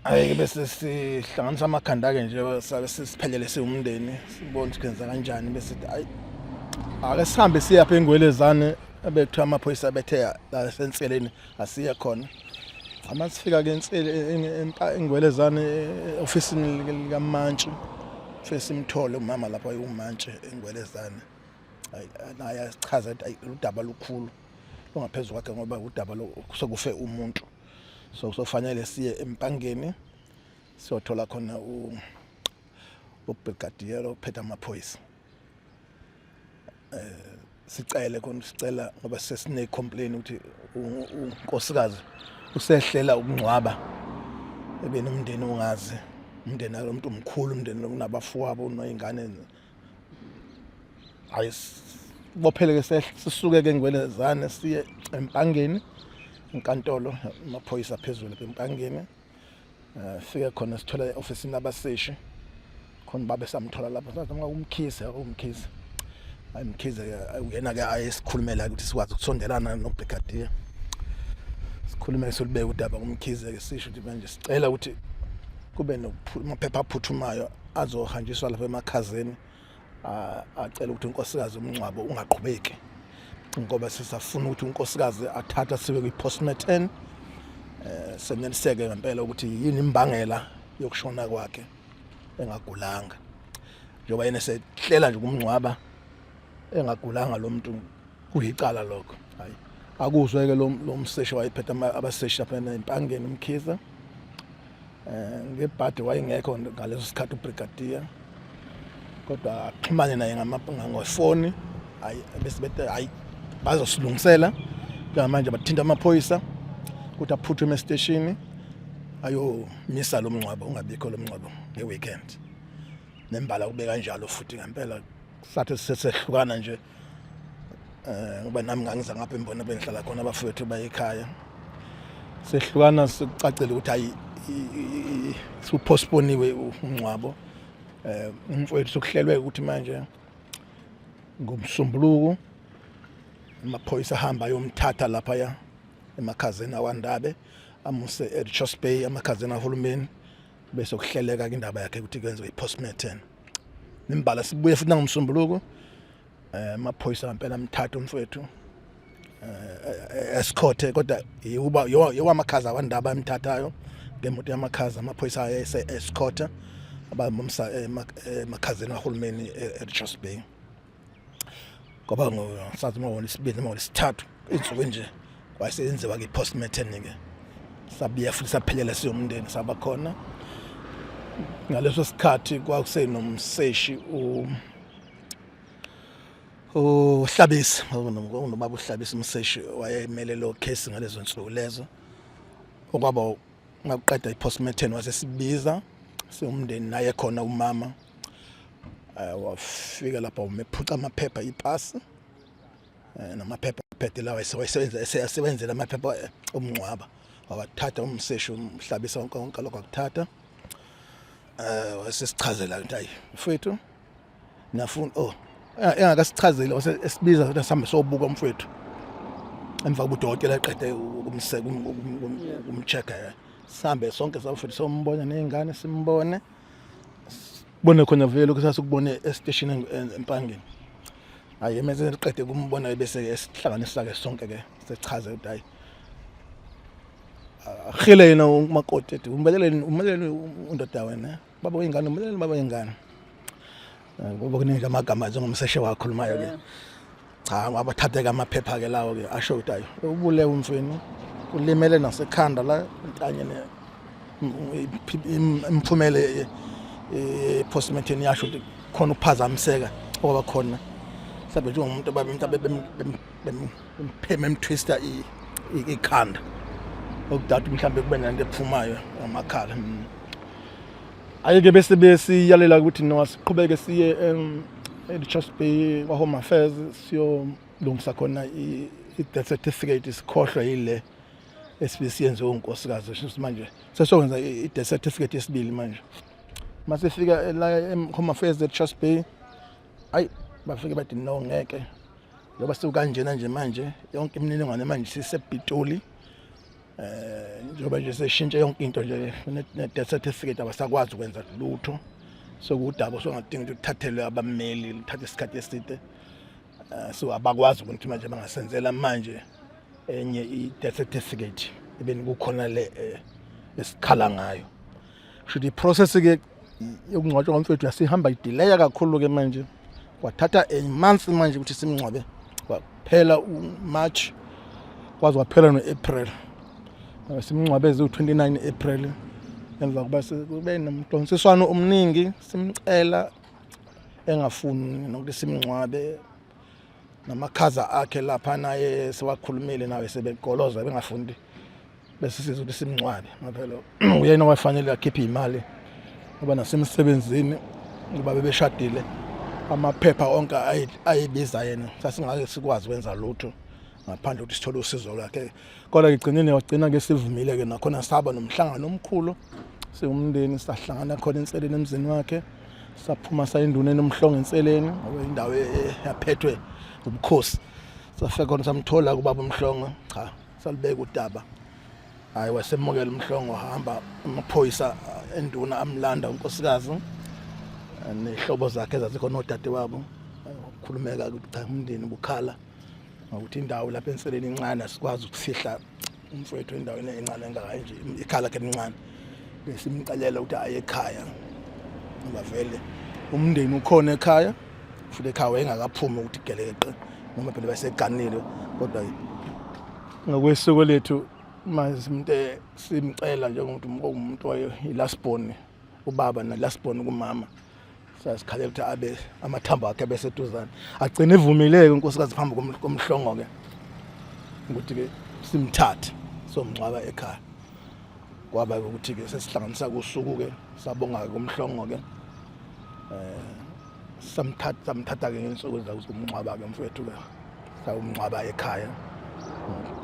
Hayi, bese sihlanganisa amakhanda ke nje, sabe sisiphelele siwumndeni, sibone ukuthi kwenza kanjani, bese sithi hayi, ake sihambe siyapha engwelezane, ebekuthiwa amaphoyisa bethe la senseleni asiye khona. Ama sifika ke ensele engwelezane ofisini likamantshi, fike simthole umama lapho ayumantshi engwelezane. Hayi, naye asichaza ukuthi ayi, udaba lukhulu lungaphezulu kwakhe, ngoba udaba lo sekufe umuntu, so kusofanele siye empangeni siyothola khona ubrigadier ophethe amaphoyisa, sicele khona, sicela ngoba sesine complaint ukuthi unkosikazi usehlela ukungcwaba ebeni umndeni ungazi, umndeni lo muntu omkhulu, umndeni lo unabafowabo, uneyingane. Hayi, bophele ke, sisuke ke ngwelezane siye empangeni, inkantolo amaphoyisa phezulu lapha empangeni. Fike khona sithola e-ofisini abaseshi khona, babe samthola lapho, sathi umkhize, umkhize, hayi, mkhize ke uyena ke ayesikhulumela ukuthi sikwazi ukusondelana nobrigadier, sikhulume, solibeka udaba kumkhize ke, sisho ukuthi manje sicela ukuthi kube amaphepha aphuthumayo azohanjiswa lapha emakhazeni, acela ukuthi unkosikazi umngcwabo ungaqhubeki, ngoba sisafuna ukuthi unkosikazi athathe sibe kwi-postmortem, seneliseke ngempela ukuthi yini imbangela yokushona kwakhe engagulanga, njengoba yena esehlela nje ukumngcwaba engagulanga lo muntu, kuyicala lokho. Hayi, akuzwe ke lo mseshi wayephethe abaseshi lapha empangeni, umkhiza, ngebhadi wayengekho ngaleso sikhathi ubrigadier, kodwa axhumane naye ngefoni. Hayi, bese bethe hayi, bazosilungisela njengamanje, bathinta amaphoyisa ukuthi aphuthume esiteshini ayomisa lo mngcwabo, ungabikho lo mngcwabo nge-weekend. Nembala kube kanjalo futhi ngempela, sathi sesehlukana nje, ngoba nami ngangiza ngapha embona bengihlala khona, abafowethu bayekhaya, sehlukana sekucacile ukuthi hayi, supostponiwe umngcwabo. Umfowethu sokuhlelwe ukuthi manje ngomsombuluko amaphoyisa ahamba ayomthatha lapha ya emakhazeni awandabe, amuse eRichards Bay, amakhazeni ahulumeni, bese kuhleleka indaba yakhe ukuthi kwenziwe i-postmortem. Nimbala sibuye futhi nangomsombuluko, amaphoyisa ngempela amthatha umfowethu, escort, kodwa yiba yiwamakhaza awandaba emthathayo ngemoto yamakhaza, amaphoyisa ayese escort abamsa emakhazeni kahulumeni eRichards Bay. Ngoba ngosathi uma ngolesibili noma ngolesithathu insuku nje wayesenziwa ke postmortem ke, sabuya futhi saphelela siyomndeni, saba khona. Ngaleso sikhathi kwakusenomseshi uHlabisa, nobaba uHlabisa, umseshi wayemele lo case ngalezo nsuku lezo. Okwaba ngakuqeda i-postmortem, wasesibiza siwumndeni, naye khona umama. Wafika lapha umephuca amaphepha, ipasi. Namaphepha phethe lawa esewasebenza esebenzela amaphepha omngcwaba, wawathatha umseshi umhlabisa wonke wonke lokho akuthatha. Wasesichazela ukuthi hayi mfethu niyafuna, oh, engakasichazeli wase esibiza ukuthi sihambe sobuka umfethu emva kobudokotela eqede ukumseka ukum-check-a. Sihambe sonke sawufethu sombona ney'ngane, simbone bone khona vele ukuthi sasikubone esiteshini eMpangeni. Hayi, mase siqede kumbona bese esihlanganisa-ke sonke-ke, sechaze ukuthi hayi ahile yena umakoti ethi umbeleleni umbeleleni undoda wena baba wengane, umbeleleni baba wengane, ngoba kuningi amagama njengomseshe wakhulumayo ke. Cha, wabathatheka amaphepha ke lawo ke asho ukuthi hayi ubulewe umfweni, ulimele nasekhanda la intanye ne imphumele postmortem yasho ukuthi khona ukuphazamiseka okwaba khona mhlawumbe njengomuntu bempheme emtwista ikhanda okudada mhlawumbe kube nento ephumayo ngamakhala. Ayike bese besiyalela ukuthi no, siqhubeke siye e-Richards Bay kwa-Home Affairs siyolungisa khona i-death certificate, sikhohlwe yile esibe siyenziwe unkosikazi. Shuthi manje sesokwenza i-death certificate yesibili. Manje masifika la e-Home Affairs e-Richards Bay, ayi bafike bathi no, ngeke ngoba sekukanjena nje manje yonke imininingwane manje sisePitoli, njengoba nje seshintshe yonke into nje ne-death certificate abasakwazi ukwenza lutho. Sokudaba songadinga ukuthi uthathelwe abameli, luthathe isikhathi eside. So abakwazi ukuthi manje bangasenzela manje enye i-death certificate ebeni kukhona le esikhala ngayo. Kusho i-process ke yokungcwatshwa komfethu yasihamba i-delay-a kakhulu ke manje, kwathatha a month manje ukuthi simngcwabe. Kwaphela uMarch kwaze kwaphela no-April. Simngcwabe ziwu-29 April emva kuba kube nomdonsiswano omningi, simcela engafuni nokuthi simngcwabe, namakhaza akhe lapha naye sewakhulumile nawe sebegoloza bengafundi bese siza ukuthi simngcwabe maphela uyena wafanele akhiphe imali ngoba nasemsebenzini ngoba bebeshadile amaphepha onke ayibiza yena, sasingake sikwazi ukwenza lutho ngaphandle ukuthi sithole usizo lwakhe. Kodwa ekugcineni wagcina ke sivumile ke nakhona, saba nomhlangano omkhulu siwumndeni, sahlangana khona enseleni emzini wakhe, saphuma sayinduna enomhlongo enseleni ngoba indawo yaphethwe ubukhosi. Safika khona samthola kubaba uMhlongo, cha, salibeka udaba, hayi wasemukela uMhlongo. Hamba amaphoyisa enduna amlanda unkosikazi nehlobo zakhe ezazikhona odadewabo, khulumeka ukuthi cha, umndeni bukhala ngokuthi indawo lapha enseleni incane, asikwazi ukufihla umfowethu endaweni encane engaka nje, ikhala lakhe lincane. Besimcelela ukuthi aye ekhaya ngoba vele umndeni ukhona ekhaya, futhi ekhaya wayengakaphumi ukuthi gelekeqe noma phela baseganile. Kodwa ngokwesiko lethu manje simte simcela njengomuntu umuntu waye-last born ubaba na-last born kumama, sasikhalela ukuthi abe amathambo akhe abeseduzane. Agcine evumile-ke unkosikazi phambi komhlongo-ke ukuthi-ke simthathe somngcwaba ekhaya. Kwaba ukuthi-ke sesihlanganisa kusuku-ke, sabonga-ke kumhlongo-ke, samthatha samthatha-ke ngensuku zakumngcwaba-ke mfowethu-ke, sawumngcwaba ekhaya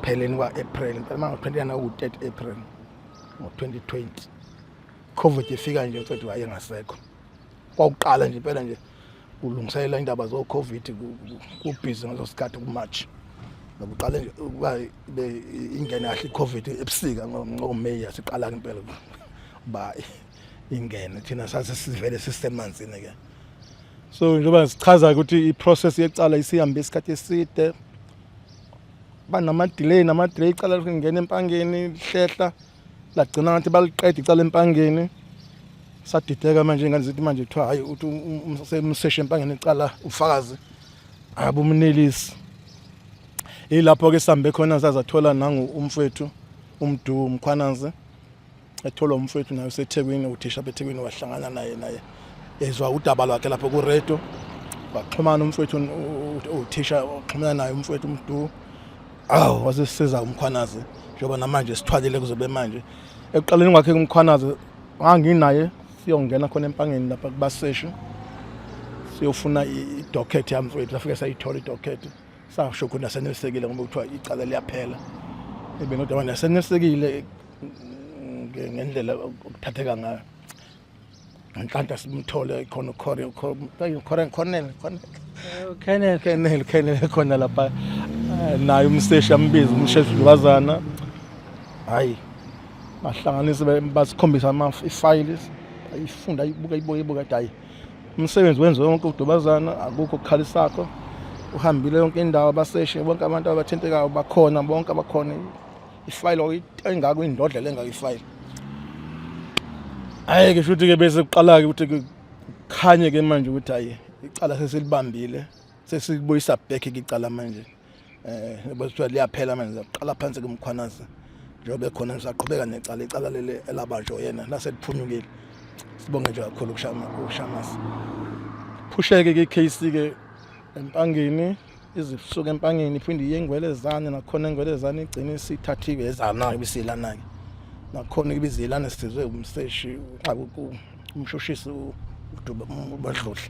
pheleni kwa-April impela, uma ngo-29 ku-30 April ngo-2020. Covid ifika nje mfethu wayengasekho, kwakuqala nje impela nje kulungiselela indaba zo-Covid, kubhizi ngaleso sikhathi ku-March nokuqala nje ukuba ingene kahle i-Covid ebusika ngoMay, yasiqala impela uba ingene, thina sase sivele sisemanzini ke. So njengoba sichaza ukuthi i-process yecala isihambe isikhathi eside, banama-delay nama-delay, icala lingena eMpangeni lihlehla, lagcina ngathi baliqeda icala eMpangeni. Sadideka manje ingane zithi manje kuthiwa hayi uthi umseshe eMpangeni icala ufakazi abumnelisi. Ilapho ke sihambe khona sazathola nangu umfowethu uMdu Mkhwanazi, etholwa umfowethu naye useThekwini, uthisha beThekwini, wahlangana naye ezwa udaba lwakhe lapho ku-radio, waxhumana umfowethu uthisha waxhumana naye umfowethu uMdu. Awu, wasesiza uMkhwanazi njengoba namanje sithwalile kuzobe manje. Ekuqaleni kwakhe uMkhwanazi nganginaye siyongena khona eMpangeni lapha kubaseshi siyofuna i-docket yami mfowethu, safike sayithola i-docket. Sasho khona senelisekile ngoba kuthiwa icala liyaphela. Ebe kodwa manje senelisekile ngendlela okuthatheka ngayo. Ngenhlanhla simthole khona uCornel Cornel Cornel
Colonel
Colonel Colonel khona lapha naye umseshi ambiza umsheshi Dlukazana. Hayi bahlanganise basikhombisa ama ifayili ayifunda ayibuka ayibuka ayibuka hayi umsebenzi wenziwe wonke uDubazana akukho okukhalisakho uhambile yonke indawo abaseshe bonke abantu abathintekayo bakhona bonke abakhona ifayili engako indodlela engako ifayili hayi ke shuthi ke bese kuqala ke ukuthi kukhanye ke manje ukuthi hayi icala sesilibambile sesilibuyisa back ke icala manje eh bese liyaphela manje qala phansi kumkhwanazi njengoba ekhona ngisaqhubeka necala icala leli elabanjwa yena laseliphunyukile sibonge nje kakhulu kushama kushamasi phusheke ke case ke empangeni izisuka empangeni iphinde iye engwelezane nakhona engwelezane igcine isithathiwe ezana ibisilana ke nakhona ibizilana sizwe umseshi umshushisi uduba ubadludla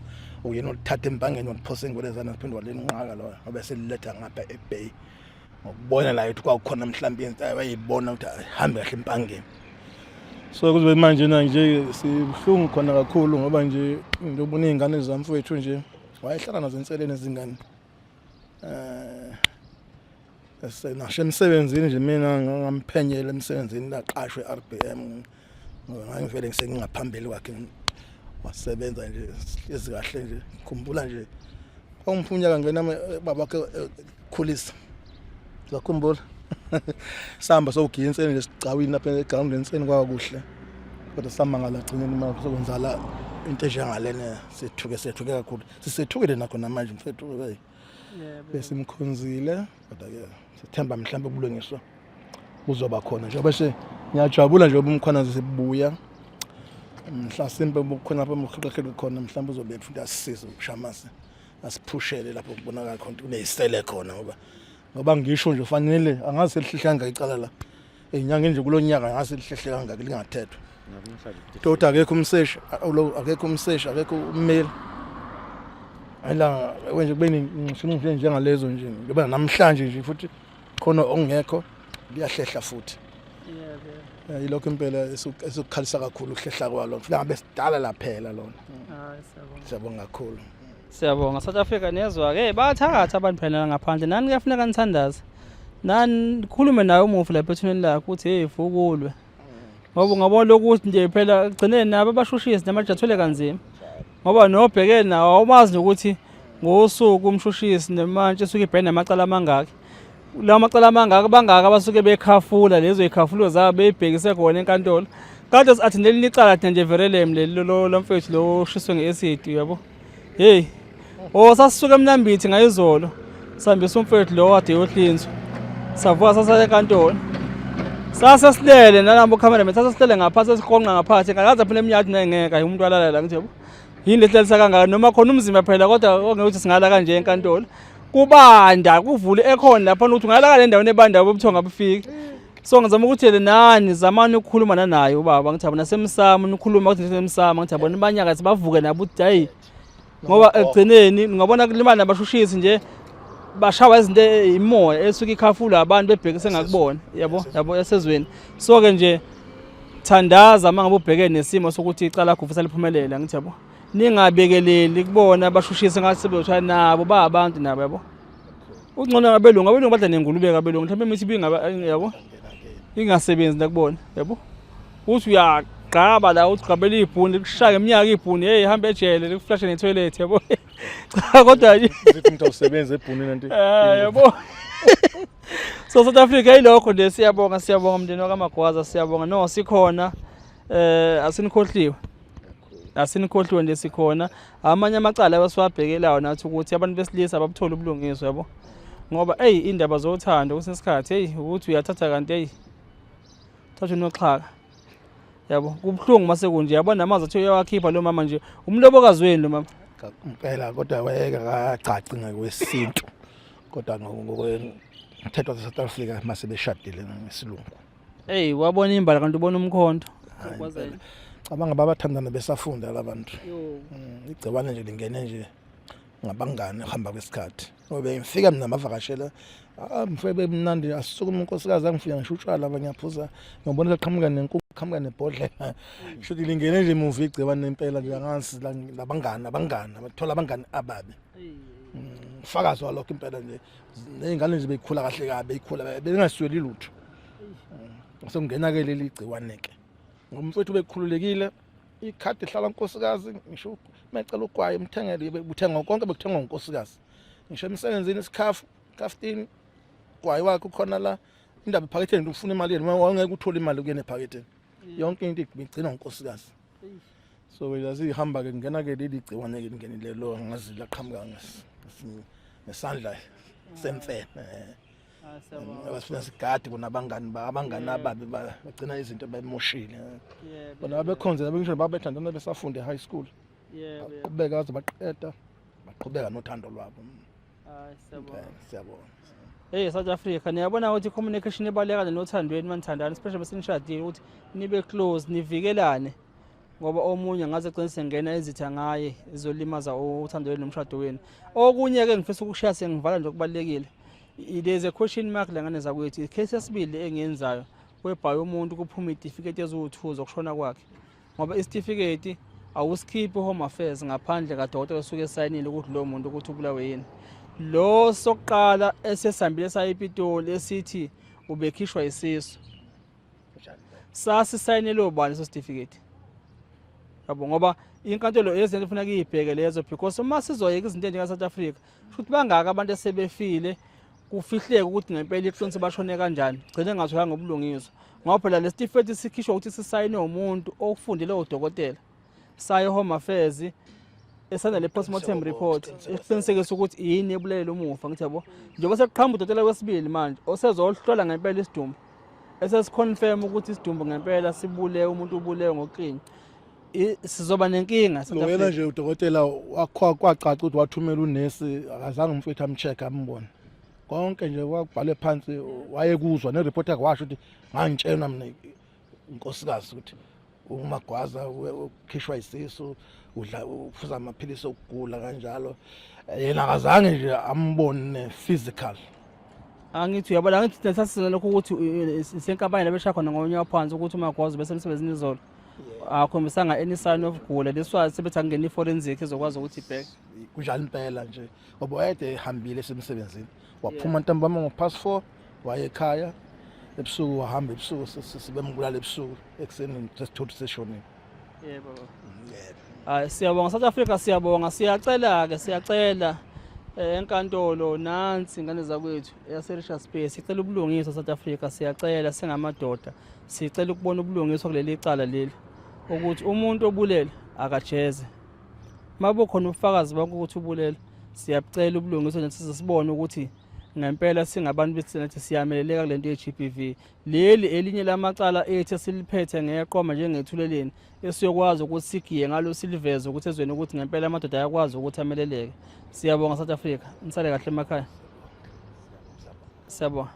uyena olithatha empangeni waliphosa engwelezane siphinde walinqaka lo ngoba seliletha ngapha ebay ngokubona la ukuthi kwakukhona mhlawumbe into abayibona ukuthi ayihambe kahle empangeni so kuzobe manje na nje sibuhlungu khona kakhulu ngoba nje ngibona izingane zamfowethu nje wayehlala nazo enseleni izingane eh nasho emsebenzini nje mina ngamphenyela emsebenzini laqashwe RBM ngangivele ngisengingaphambili kwakhe wasebenza nje sihlezi kahle nje khumbula nje kwangiphunyaka ngena baba wakhe khulisa ngakhumbula sihamba sowugiya inseni nje sigcawini lapha eground inseni kwakuhle kodwa samangala gcineni uma sokwenzala into enjengalena sethuke sethuke kakhulu sisethukile nakho namanje mfethu hey besimkhonzile kodwa ke sithemba mhlawumbe ubulungiswa buzoba khona njengoba se ngiyajabula njengoba umkhwanazi sebuya mhlasimpe bukhona lapho umkhiqiqi khona mhlawumbe uzobe futhi asisize ukushamase asiphushele lapho kubonakala khona kunezisele khona ngoba ngoba ngisho nje fanele angazi selihlehle kangaka icala la enyangeni nje kulonyaka angazi selihlehle kangaka lingathethwa Tota akekho umseshi akekho umseshi akekho ummeli ayila wenje kube ngisho njengalezo nje ngoba namhlanje nje futhi khona okungekho kuyahlehla futhi yebo yilokho impela esukukhalisa kakhulu ukuhlehla kwalo futhi ngabe sidala laphela lona siyabonga kakhulu
Siyabonga South Africa niyezwa ke bayathakatha abantu phela ngaphandle nani kuyafuneka nithandaze nani khulume naye umufi lapha ethuneni lakhe ukuthi hey vukulwe ngoba ungabona ukuthi nje phela ekugcineni nabo abashushisi namajaji athwele kanzima ngoba nobhekene nawo awumazi nokuthi ngosuku umshushisi nemantshi esuke ibhekene namacala amangaki lawo macala amangaka bangaka abasuke bekhafula lezo yikhafulo zabo beyibhekise khona enkantolo kade si-athendeline icala thina nje verelem leli lo mfethu lo oshiswe nge-acid uyabo Hey. Oh sasisuka emnambithi ngayizolo. Sihambisa umfethu lo kade yohlinzwa. Savuka sasaya enkantolo. Sase silele nalabo cameraman sase silele ngaphansi esiqonqa ngaphansi ngakaze phela eminyaka naye ngeke umuntu alala la ngithi yabo. Yini lehlalisa kangaka noma khona umzimba phela kodwa ongeke ukuthi singala kanje enkantolo. Kubanda kuvule ekhona lapha ukuthi ungalala kale endaweni ebanda ubuthongo abufiki. So ngizama ukuthi yena nani zamani ukukhuluma nanaye ubaba ngithi yabona semsamo nikhuluma ukuthi semsamo ngithi yabona banyakathi bavuke nabo ukuthi hayi ngoba ekugcineni ngabona kulimala nabashushisi nje bashawa izinto imoya esuke ikhafula abantu bebhekise ngakubona yabo yabo esezweni so ke nje thandaza uma ngabe ubhekene nesimo sokuthi icala lakho ufisa liphumelele ngithi yabo ningabekeleli kubona abashushisi ngathi sebezothiwa nabo ba abantu nabo yabo Ungcono abelungu, abelungu badla nengulube kabelungu. Mhlawumbe imithi ibingaba yabo. Ingasebenzi nakubona, yabo. Uthi uyagqaba la uthi gqabela ibhuni likushaya ngeminyaka ibhuni, hey hamba ejele likuflashe netoilet yabo. Cha kodwa
nje uthi umuntu awusebenzi ebhunini anti.
Eh yabo. So South Africa yilokho nje siyabonga siyabonga mndeni wakaMagwaza siyabonga no sikhona eh asinikhohliwe. Asinikhohliwe nje sikhona. Amanye amacala abasiwabhekelayo nathi ukuthi abantu besilisa ababutholi ubulungiswa yabo. Ngoba eyi indaba zothando kwesinye isikhathi eyi ukuthi uyathatha kanti eyi thatha unoxhaka. Yabo kubuhlungu mase kunje yabo namazwi athi uyawakhipha lo mama nje umlobokazi wenu lo mama.
Impela kodwa wayengakacaci ngokwesintu kodwa ngokwemthetho wase-South Africa mase beshadile ngesilungu.
Hey wabona imbala kanti ubona umkhonto.
Cabanga babathandana besafunda labantu. Igciwane nje lingene nje. Ngabangani kuhamba kwesikhathi. Ngoba bengifika mina bavakashela, ah mfebe bemnandi, asisukume unkosikazi angifika ngisho utshwala abanyaphuza, ngibona laqhamuka nenkungu, qhamuka nebhodlela. Shuthi lingene nje emuva igciwane impela nje, angazi labangani, abangani abathola abangani ababi. Ufakazi walokho impela nje, ney'ngane nje beyikhula kahle kabi, beyikhula bengasweli lutho. Sekungena-ke leli gciwane-ke, ngomfowethu bekhululekile, ikhadi hlala unkosikazi, ngisho mecela ugwayi umthengele, buthengwa konke, bekuthengwa unkosikazi, ngisho emsebenzini isikhafu kaftini gwayi wakhe ukhona la, indaba ephaketheni ufuna imali yenu, wawungeke uthole imali kuyena ephaketheni, yonke into igcina unkosikazi. So yazihamba ke, ngena ke leli gciwane ke lingenile lo, ngazi laqhamuka ngesandla semfene. Abasifuna sigade kunabangani ba abangani ababi bagcina izinto bemoshile. Bona babekhonze ngisho babethandana besafunda e-high school, baqhubeka baze baqeda, baqhubeka nothando lwabo. Siyabonga.
Hey South Africa, niyabona ukuthi communication ibalulekile nothandweni manithandana, especially besenishadile, ukuthi nibe close, nivikelane, ngoba omunye ngaze egcine sengena izitha ngaye izolimaza uthando lwenu nomshado wenu. Okunye ke ngifisa ukushiya sengivala nje okubalulekile, there's a question mark la ngane zakwethu. Icase yesibili engiyenzayo webhayo umuntu kuphuma itifiketi eziwu-2 zokushona kwakhe, ngoba isitifiketi awusikhiphi Home Affairs ngaphandle kadokotela osuke esayinile ukuthi lowo muntu ukuthi ubulawe yini. Lo sokuqala esesihambile saya ePitoli esithi ubekhishwa isisu, sasisayinelwe ubani leso certificate? Yabo, ngoba inkantolo ezinto kufuneka iyibheke lezo, because uma sizoyeka izinto enjenga South Africa, futhi bangaka abantu esebefile, kufihleke ukuthi ngempela iqiniso bashone kanjani, gcine ngatholanga ubulungiswa, ngoba phela le certificate sikhishwa ukuthi sisayine umuntu ofundele udokotela, saye Home Affairs esanda le postmortem report esiqinisekisa ukuthi yini ebulele umufa. Ngithi yabo, njengoba sekuqhamuka udokotela wesibili manje osezohlola ngempela isidumbu, esesiconfirm ukuthi isidumbu ngempela sibulewe, umuntu ubulewe ngokuklinya, sizoba nenkinga
South Lo yena
Africa.
Nje udokotela wakho kwacaca ukuthi wathumela unesi, akazange umfethu amcheck ambone konke nje, kwakubhalwe phansi, wayekuzwa nereport yakhe, washo ukuthi ngangitshelwa mina unkosikazi ukuthi umagwaza ukhishwa isisu, udla, uphuza amaphilisi okugula kanjalo, yena akazange nje ambone physical.
Angithi uyabona, angithi thina sasizona lokho ukuthi isenkampani la beshaya khona ngonyawo phansi ukuthi umagwaza besemsebenzini izolo akhombisanga any sign of gula. This was sebethi akungena i-forensic izokwazi ukuthi ibheke.
Kunjalo impela nje, ngoba wayede ehambile esemsebenzini, waphuma ntambama ngo-past 4, waye ekhaya ebusuku, wahamba ebusuku, sibembulala ebusuku, ekuseni sesithothi seshonile.
Yebo. Hayi, siyabonga South Africa, siyabonga. Siyacela ke, siyacela enkantolo nansi ingane zakwethu yase-Richards Bay, sicela ubulungiswa South Africa, siyacela singamadoda, sicela ukubona ubulungiswa kuleli cala leli, ukuthi umuntu obulele akajeze. Mabukhona ubufakazi bonke ukuthi ubulele, siyabucela ubulungiswa nje, size sibone ukuthi ngempela singabantu bethi siyameleleka kulento ye-GBV. Leli elinye lamacala ethu esiliphethe ngeqoma njengethuleleni, esiyokwazi ukuthi sigiye ngalo, siliveze ukuthi ezweni ukuthi ngempela amadoda ayakwazi ukuthi ameleleke. Siyabonga South Africa, nisale kahle emakhaya, siyabonga.